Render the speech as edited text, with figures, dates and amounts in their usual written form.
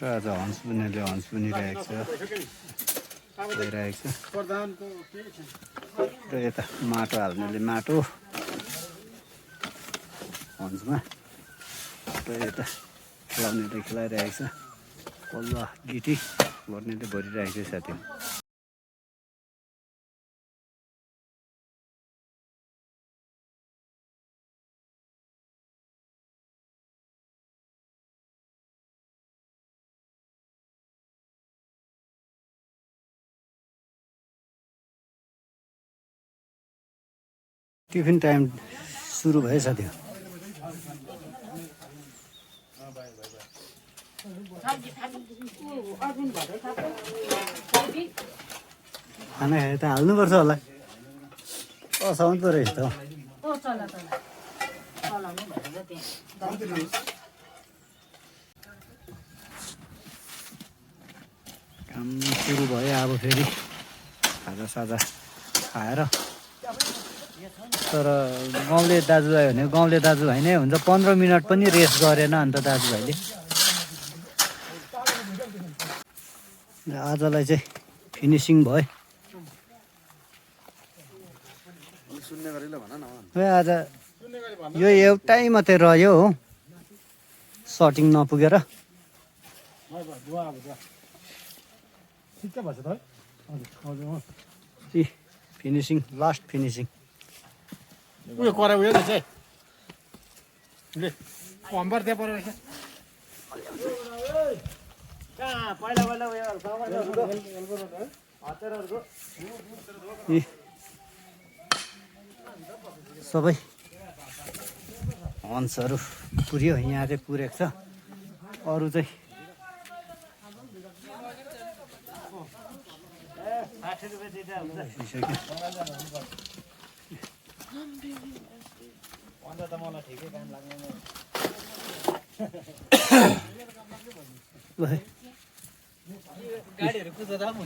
आज Huns बुन्नेले Huns बुनिरहेको छ भइरहेको छ र यता माटो हाल्नेले माटो हन्समा र यता खेलाउनेले खेलाइरहेको छ पल्वा गिटी गर्नेले भरिरहेको छ साथी। टिफिन टाइम सुरु भयो साथी। खाना खाए त हाल्नुपर्छ होला असाउन्ड पो रहेछ त काम सुरु भयो अब फेरि खाजासाजा खाएर। तर गाउँले दाजुभाइ भने गाउँले दाजुभाइ नै हुन्छ 15 मिनट पनि रेस्ट गरेन अन्त दाजुभाइले। आजलाई चाहिँ फिनिसिङ भयो। आज यो एउटै मात्रै रह्यो हो सटिङ नपुगेर। फिनिसिङ लास्ट फिनिसिङ उयो करे उयो रहेछ है ले पम्पर त्यहाँ परेर रहेछ कहाँ पहिला पहिला उयो सबै हन्सहरू पुर्यो। यहाँ चाहिँ पुरेको छ अरू चाहिँ गाडीहरु कुदाउँदा